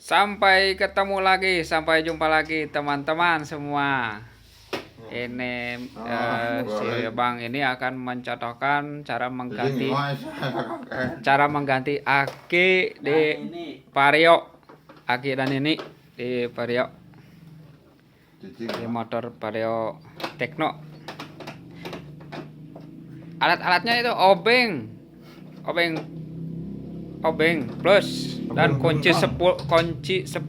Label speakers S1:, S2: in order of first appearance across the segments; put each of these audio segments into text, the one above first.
S1: Sampai ketemu lagi, sampai jumpa lagi teman-teman semua. Ini si Bang ini akan mencontohkan cara mengganti aki di Vario. Aki dan ini di Vario. Di motor Vario Techno. Alat-alatnya itu obeng. Obeng plus dan kunci 10, kunci 10.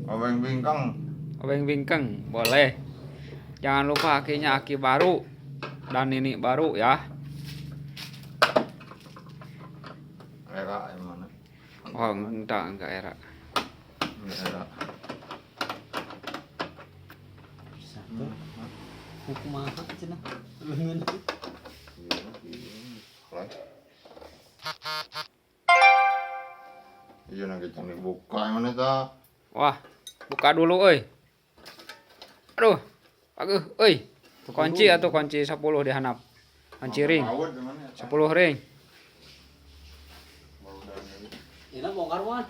S2: Obeng bingkeng.
S1: Obeng bingkeng boleh. Jangan lupa akinya aki baru dan ini baru ya.
S2: Era yang mana?
S1: Oh, enggak era.
S2: Enggak era.
S3: Satu. Kumaha cenah? Leungeun.
S2: Iya nanti can dibuka yang mana ta?
S1: Wah, buka dulu euy. Aduh. Aduh, euy. Kunci atau kunci 10 dihanap. Kunci ring. 10 ring.
S3: Ini bongkar wan.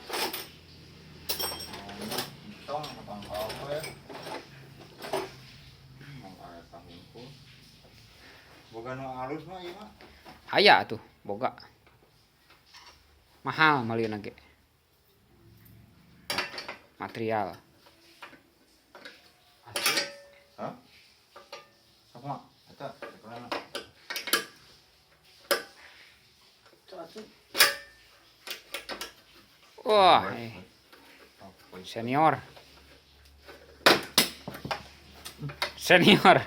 S2: Tong tong kawe. Bongkar eta hungkul. Boga nu alus mah ieu mah.
S1: Aya atuh, boga. Mahal meulina ge. Material.
S2: Hah? Apa? Eta mana?
S1: Wah, senior. Senior.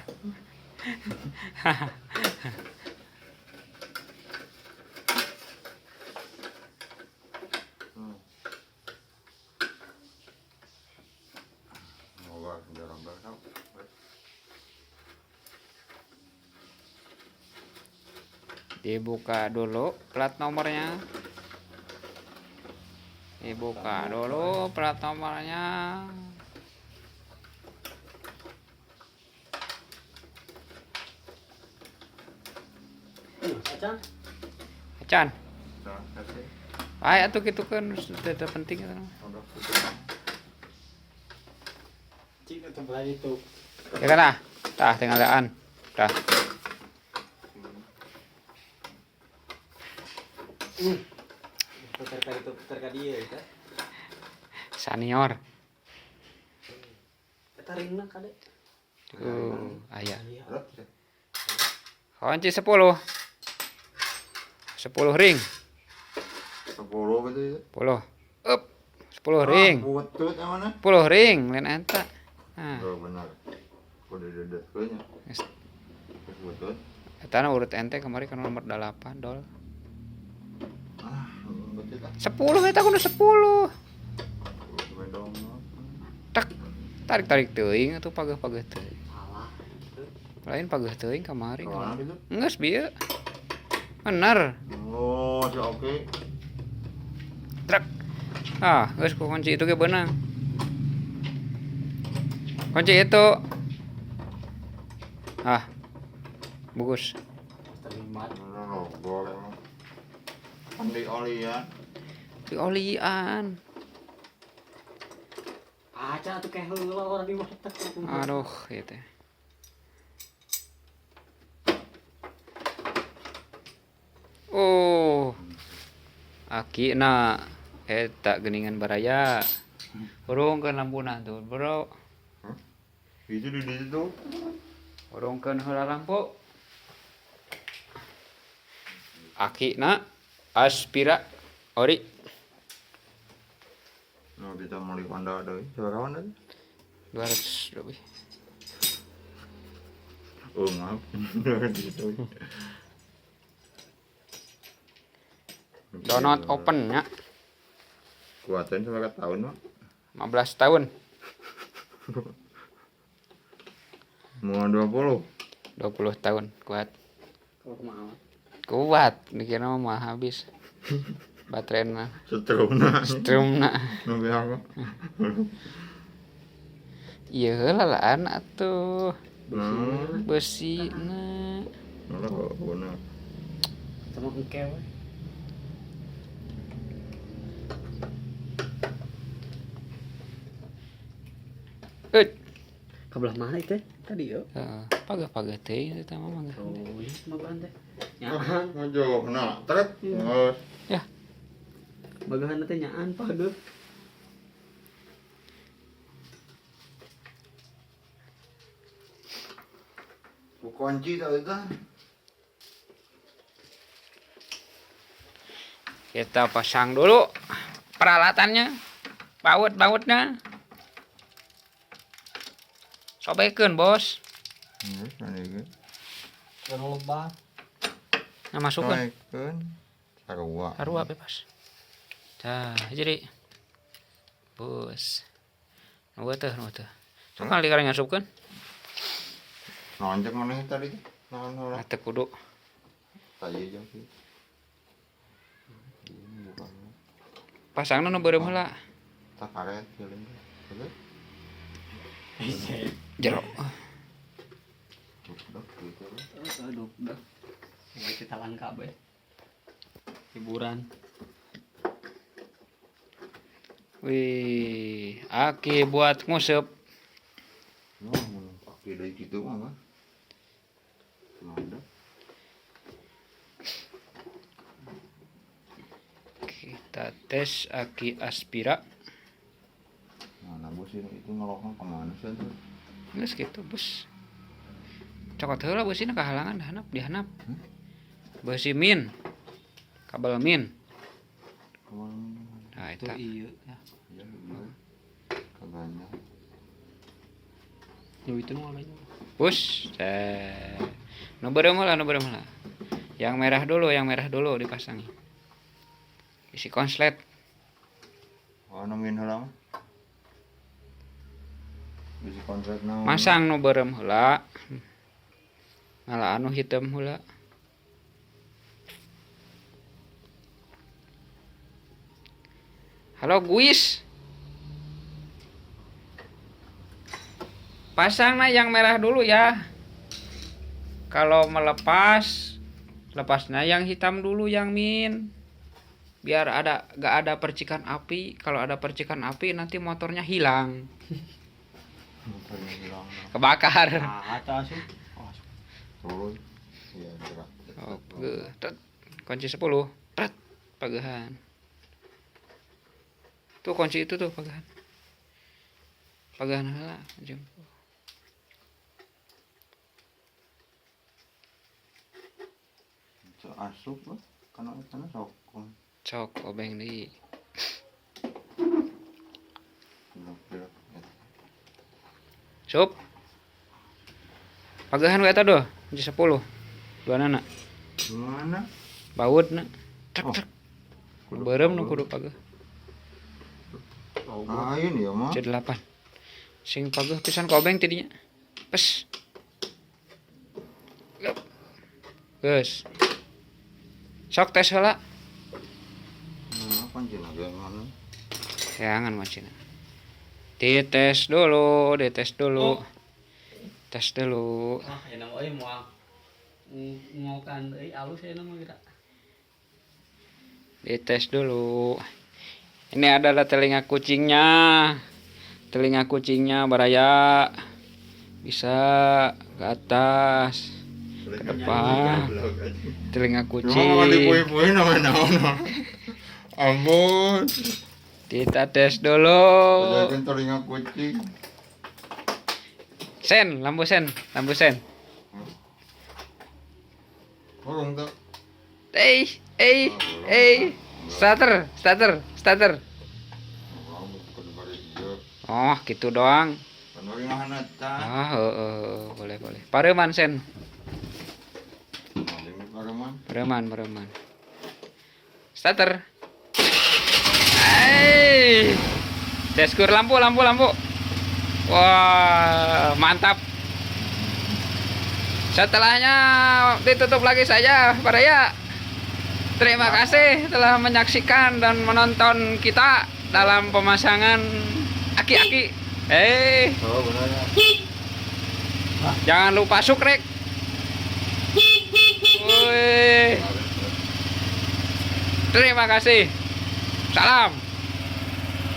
S1: Dibuka dulu plat nomornya. Dibuka dulu plat nomornya.
S3: Acan.
S1: Acan. Ayo atuh kitu kan sudah penting itu.
S3: Cik atuh belah itu.
S1: Ya kan ah. Tah tinggalan. Tah.
S3: Putar ka itu, putar ka dieu eta.
S1: Senior.
S3: Eta ringna kade.
S1: Tuh, aya. Kunci 10. 10 ring.
S2: 10 gitu ya.
S1: 10. Up. 10 ring.
S2: Butut yang mana?
S1: 10 ring lain eta. Nah.
S2: Oh, benar. Kudu dedeskeun nya. Butut.
S1: Eta na urut ente kemarin kan nomor 8 dol. 10 eta kudu 10. Tak tarik-tarik teuing atuh pageuh-pageuh teuing. Lain pageuh teuing kamari. Geus bieu. Bener.
S2: Oh, si oke.
S1: Truk. Ah, geus ku kunci itu ge beunang. Kunci itu. Ah. Bagus.
S2: Di olian.
S1: Di olian.
S3: Aca tuh kayak heula orang di mata.
S1: Aduh, gitu. Oh. Aki na eta geuningan baraya. Urungkeun lampuna tuh, Bro.
S2: Huh? Itu di situ.
S1: Urungkeun heula lampu. Aki na Aspira ori.
S2: Nah, kita mau di Honda deui. Sabaraha Honda?
S1: 200 lebih.
S2: Oh, maaf. 200.
S1: Do not open nya.
S2: Kuatin sabaraha tahun, Pak?
S1: 15 tahun.
S2: Mau 20?
S1: 20 tahun kuat.
S3: Kumaha?
S1: Kuat, dikira mah habis. Baterainya.
S2: Setrumna.
S1: Setrumna.
S2: Lebih apa?
S1: Iya heula laan atuh. Besina.
S2: Bener.
S3: Sama engke we. Kebelah mana itu tadi yo?
S1: Heeh, pageh-pageh teuing eta mah mangga.
S3: Oh, iya magahan teh. Nyaan.
S2: Ngejauh nah, tret.
S1: Ya.
S3: Magahan teh nyaan pageh.
S2: Ku kunci tadi teh.
S1: Kita pasang dulu peralatannya, baut-bautnya. Sobekeun, Bos.
S3: Lebah.
S1: Nah, masukkeun.
S2: Sobekeun. Sarua.
S1: Sarua bebas. Tah, jadi bos. Nu teh, nu teh. Sok kali karang ngasupkeun.
S2: Naon cek maneh tadi? Naon heula?
S1: Teu kudu.
S2: Tah ieu jeung kieu.
S1: Pasangna nu beureum heula.
S2: Tah karet geuling.
S1: Jero.
S3: Aduh, udah. Kita langka be. Hiburan.
S1: Wih, aki buat nguseup.
S2: Nah, aki deui kitu mah. Ada.
S1: Kita tes aki Aspira.
S2: Mana bos itu ngeloknya kemana sih itu?
S1: Geus kitu, bos. Cokot heula beusina kahalangan dihanap, dihanap. Beusi min. Kabel min.
S2: Kabel min.
S1: Nah, eta.
S3: Iya, ya.
S2: Iya, iya. Kagaknya.
S3: Nu itu nu lain.
S1: Bus. Nu beureum heula, nu beureum heula. Yang merah dulu dipasangi. Isi konslet.
S2: Oh, nu min heula mah. Bisi konslet naon?
S1: Masang nu beureum heula. Ngalah anu hitam heula. Halo guys. Pasanglah yang merah dulu ya. Kalau melepas, lepasnya yang hitam dulu yang min. Biar ada gak ada percikan api. Kalau ada percikan api nanti motornya hilang.
S2: Motornya hilang.
S1: Kebakar.
S3: Ah, asup.
S2: Turun. Iya, gerak.
S1: Oh, kunci 10. Tret, pagehan. Tuh kunci itu tuh pagehan. Pagehan heula kunci.
S2: So, asup lah. Kana kana sok.
S1: Sok obeng deui. Sup. Pagehan we eta doh, kunci 10. Dua nana.
S2: Mana?
S1: Bautna. Trek trek. Beureum nu kudu pageh.
S2: Lain ya mah.
S1: C8. Sing pageh pisan ka obeng tidinya. Pes. Geus. Sok tes heula.
S2: Nah, kuncina ge mana?
S1: Jangan kuncina. Dites dulu, dites dulu.
S3: Oh.
S1: Tes dulu.
S3: Ah, enak euy moal. Ngokan euy alus enak mah geura.
S1: Dites dulu. Ini adalah telinga kucingnya. Telinga kucingnya baraya. Bisa ke atas, ke depan. Telinga kucing.
S2: Ampun.
S1: Kita tes dulu.
S2: Telinga kucing.
S1: Sen, lampu sen, lampu sen.
S2: Burung tuh.
S1: Starter, starter, starter. Oh, gitu doang. Ah, boleh, boleh. Pareman sen. Pareman, pareman. Starter. Hey. Deskur lampu, lampu, lampu. Wah, mantap. Setelahnya ditutup lagi saja, Baraya. Terima kasih telah menyaksikan dan menonton kita dalam pemasangan aki-aki. Jangan lupa sukrek. Terima kasih. Salam.